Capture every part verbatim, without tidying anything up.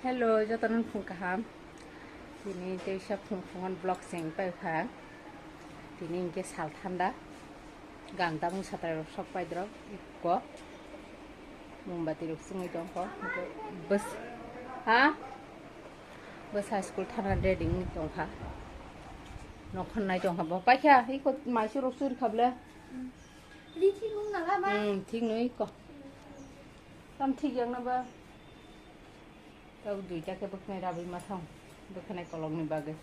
Hello, jotono phung kaham. Tini teisa phung phungan vlog seng pai pha. Tini hingke sal thanda. Gang tamung satrai rok sok pai drok ikko. Mombati rok sungui tong kho. Bus. Ha? Bus high school thana ready wngwi tong kha. Nokhon nai tong kha. Bo pai kha. Iko maisu rok suri kha ble. Hmm, thik nwi ikko. Tam thik yang na ba. Tabo duita khe bwkhnai rabwi ma thang, bwkhnai kolokni bagwi.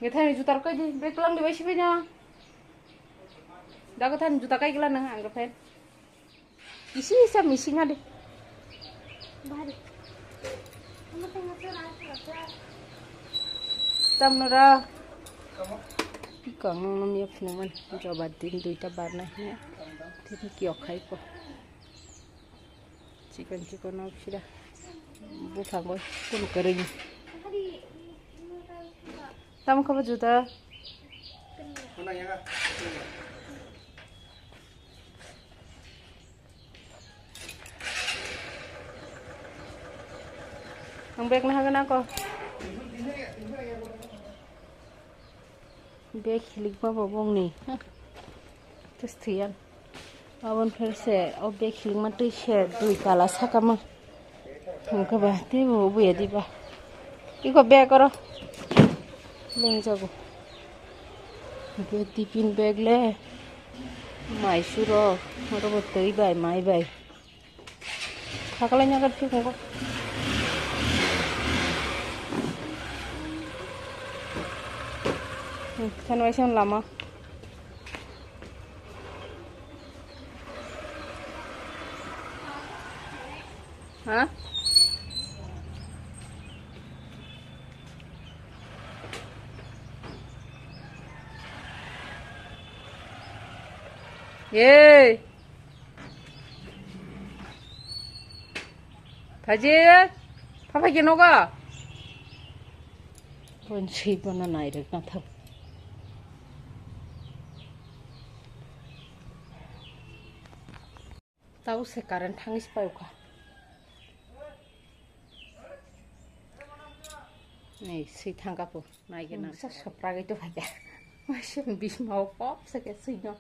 Nge thani juta rok kai di, bag lang di bai sibai no. Dago thani juta kai gla nang ang phen. Isi isa mising ade. Tamno ra. Iko ang nang nom ya phunuk man. Jobar din duita barna hiya. Tini kiyok khai ko. Chikon chikon no phira. Buphang bai kun kwrwi. Tamo kha bo juta. Ang bag na hagan ako. Bag hilikma bo bongni. Tes thiyan. Abon pher se o bag hilikma twi se dui tala sakama. Hingke ba tei bo buya di ba. Iko bag oro. Beng jago. Hingke tiffin bag le. Mai suro. Oro bo twi bai mai bai. Khakalai nyaga thik ongkho. Hmm, khan waisa lama. Ha? Yey! Phaji, phaphai khe nogo. Bon swi bono nairwk nathok. Tabuk se current thangwi se paiyokha. Nei swi thangkha po naigena. Sa sopragwi to phaikha. Waisa bismao pop se khe swino.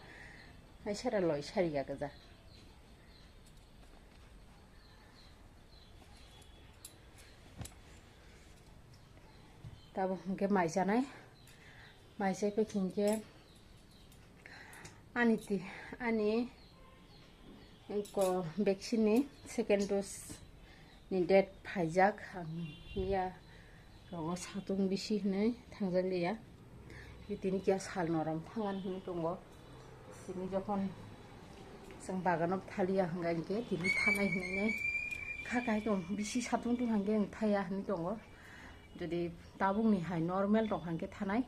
Hai sara loi sariya gaja. Tabuk hwnkhe mai chanai, mai chai paikha hwnkhe ani ti, ani ko vaccine ni second dose ni date phaijak, ang ya rogo satung bisi hinwi thangjak liya. Tini kya sal norom thangan hinwi tongo. Sini jokhon chwng bagano thaliya hwnkha hinkhe tini thanai hinwi nai kha, kahai tong bisi satung tong hinkhe ang thaya hinwi tongo. Jodi tabukni hai normal tong hinkhe thanai.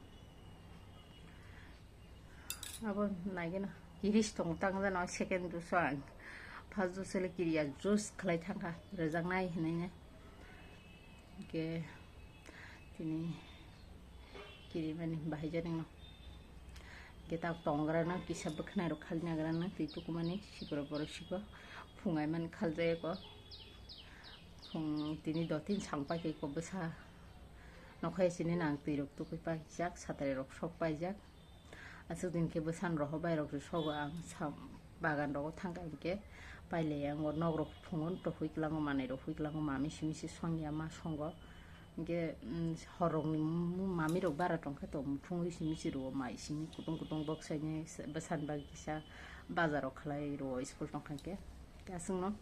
Abo naigena kiris tong tang jana second dose ang first dose le kiriya juice khlai thangkha rwjaknai hinwi nai. Hingke tini kirimani bahai jani no. Hingke ta tongrana kisa bwkhnai rok khalina grana twi tukumani sikoro borok siko phungai mani khaljaya ko. Phung tini do tin sang paikha ko bwsa nokhai sini nang twi rok tukui paijak satrai rok sok paijak. Aswk din khe bwsan rohor bai rok se sogo ang sa bagan rogo thangkha hinkhe pailai ang o nok rok phungo to hui kwlango manwi rok hui kwlango mami simi se songya ma songo hinkhe hor rok ni mami rok bara tongkhe to muphung hui simi se rwo mai simi kutung kutung bok saini bwsan bagwi kisa bazar rok khlai rwo school tongkha hinkhe aswk no.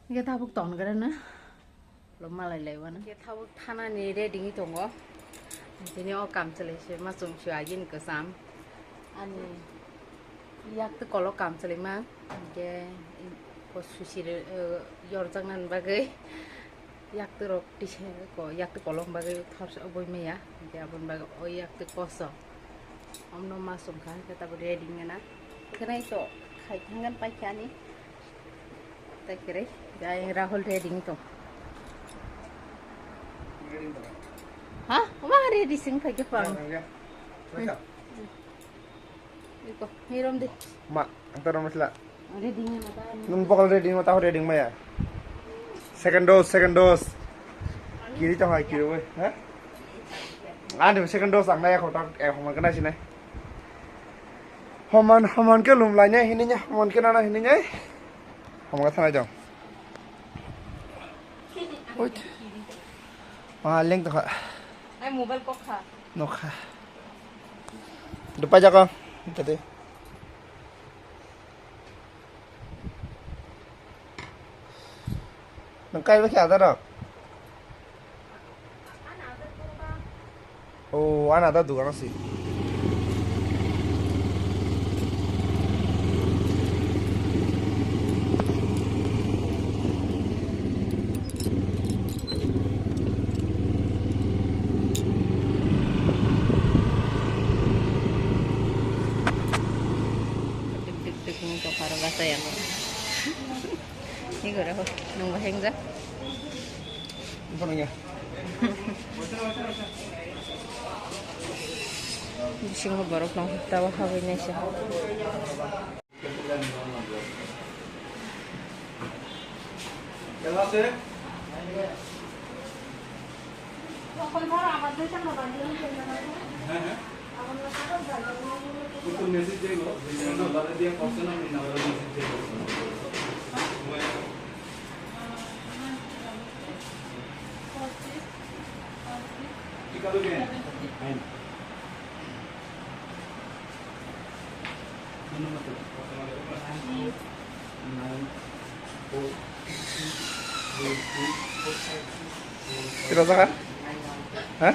Hingke tabuk ton gre na. Lo malai lai wano. Hingke tabuk thanani ready wngwi tongo. Tini o kam chwlai se ma chwng su agini kwcham. Ani yak twi kolok kam chwlai ma. Hingke ko susi re, eh, yorjak nani bagwi. Yak twi rok tise ko yak twi kolok bagwi thor se oboi maya. Hingke aboni bagwi o yak twi koso. Omno ma chwng kha hingke tabuk ready wngna. Hingke to khai thangani paikha ani. Tei kwrwi, jai Rahul ready wng tong. Ha? Oma ready sing phai khe pang. Iko, hirom de. Ma, ang toro masla. Ready wng na ta. Nung bokol ready wng ta ready wng maya. Second dose, second dose. Kiri tong hai, kiri oi, ha? Ani second dose ang nai, ako tak, eh, homan kena sini. Homan, homan ke lum lai ne, hini ne, homan ke nana hini ne. Homan ke thanai dong. Wait. Ma leng tong kha. Ai mobile kok kha. Nokha. Dupai jako. Tadi. Nang kai ba khe ada rok? Oh, ana da dugan asi. Tik tik tik ni tokaro basa ya. Ni gora ho, nung baheng ja. Bono ya. Bisingo borok nang tawa habwi naisa. Pira jaga? Ha?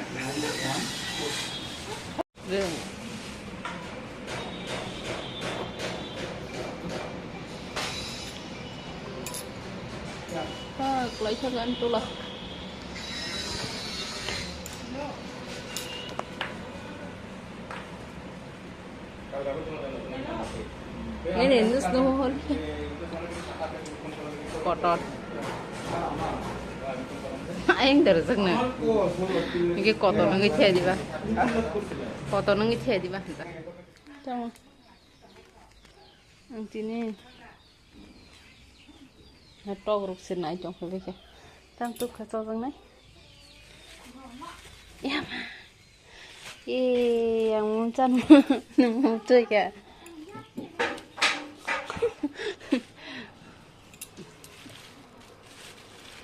Ah, kelaisa kan tulah. Ini nus nuhun. Kotor. Aing dari sana. Ini kotor nang kecil di ba. Kotor nang kecil di ba. Tama. Ang tini. Na tok ruk se nai tong khe bikhe. Tang tuk kha chojak nai. Ya ma. E, ang mung chan mung tui kha.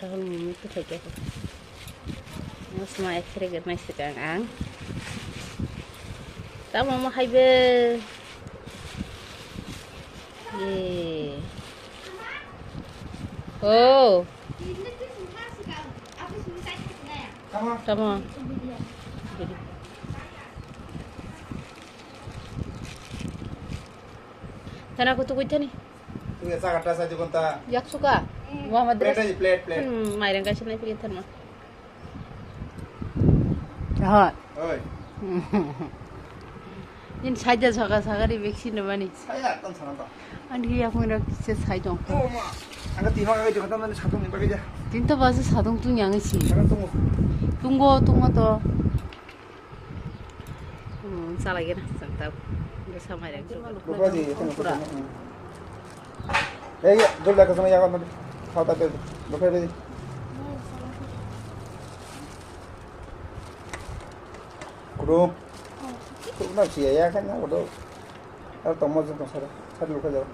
Tahun mung tui kha. Mas ma ek kere nai sekang ang. Tamo mo haibe. Ye. Oh. Tamo. Thana kutu kuithani. Tuya saga ta sa jukon ta. Yak suka. Wa madras. Plate aji, plate, plate. Hmm, mairang kaisa nai pili thanma. Aha. Oi. Ini saja saka saka di vaccine mani. Saya akan sana ta. Ani ya mui rak kisa sai tong. Oh ma. Angka tima ka jukon ta mani satung ni pakai ja. Tinta basa satung tu nyang si. Sana tunggu. Tunggu tunggu to. Hmm, salai gana santa. Samai rang. Lupa di, itu lupa. Eh, ya, dulu dah kesana ya kan. Kau tak ada. Lupa di. Kurup. Kurup na sih ya kan, aku tuh. Kalau tomo tuh sana. Sana lupa jauh.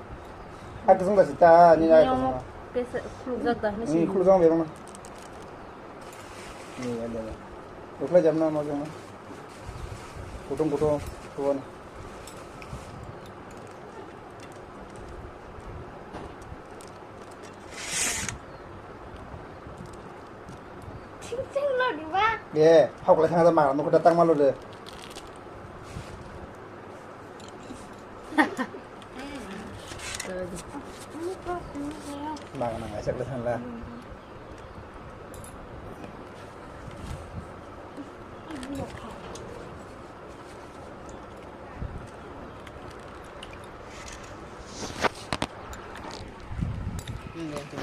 Aku sungguh sih ta, ni nak kesana. Pesa khulukjak da hwnwi. Hmm, sini. Khulukjak berang na. Ni ada. Lupa jam na mau jam na. Kutung kutung, kutung. Ching ching lo diba? Ye, hok le thang da ma, no kuda tang ma lo de. Nang nang ai sak le thang la.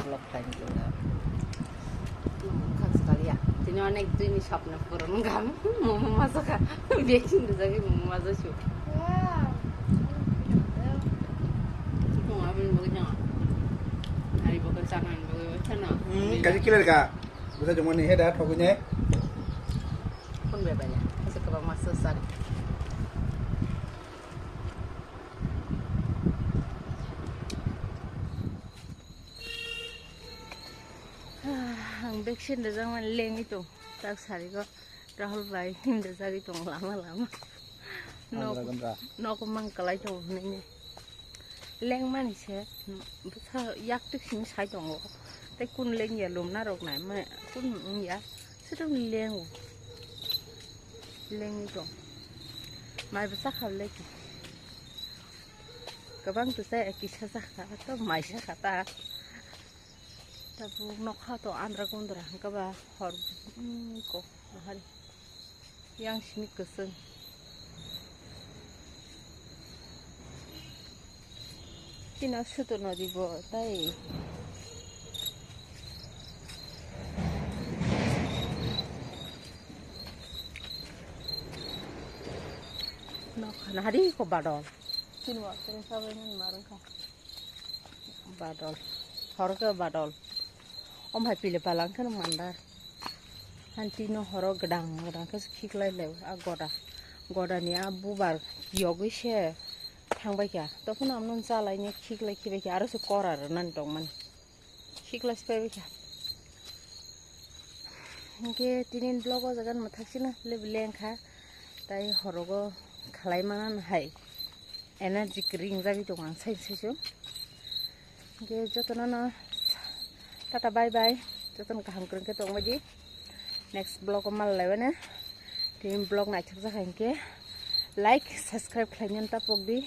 Vlog time tu na. Khaksa kaliya. Tini onek dui ni swapno puron gam. Momo masa ka. Vaccine tu jagi momo masa su. Wow. Mo abin bagja. Hari bakar Hmm, kaji clear ka. Bisa cuma nih, dah, pokoknya. Pun bebanya. Masuk ke bawah, masuk sari. Ang vaccine rijak mani lengwi tong. Tak sari go Rahul bai himda jagwi tong lama lama. Nok, nok mang kalai tong hinwi. Lengmani se bwsa yak twk simi sai tongo. Tei kun lengya lumna rok nai mane kun wngya. Sudom lengo. Lengwi tong. Mai bwsa kha leki. Kwbang tu sai kisa sakha to mai sakha ta. Tabuk nokha to andra gondra hwnkhe ba hor, mm, ko hari yang simi kwswng. Chini suto nodi bo tai. Nokha na hari ko badol. Chini wa kene sabai nani marang kha. Badol. Horo khe badol. Om hai pile balang kheno mandar. Hanti no horo gedang gedang khe khiklai lai a goda. Goda ni a bubar yogwi se thangbai kha. Tokhono amno chalai ni khiklai khibai kha. Aro se kora rwnani tongmani. Khiklai se paibai kha. Hingke tinin vlog o jaga mwthak sino lebe leng kha. Tai horogo khalai mana hai. Energy kring jagwi tongo ang sai sai so. Hingke jotono no tata bye bye. Jotono kaham kwrwng khe tongbai di. Next vlog o mal lai bana. Tini vlog naithok jakha hingke like, subscribe khlai nani ta pok di.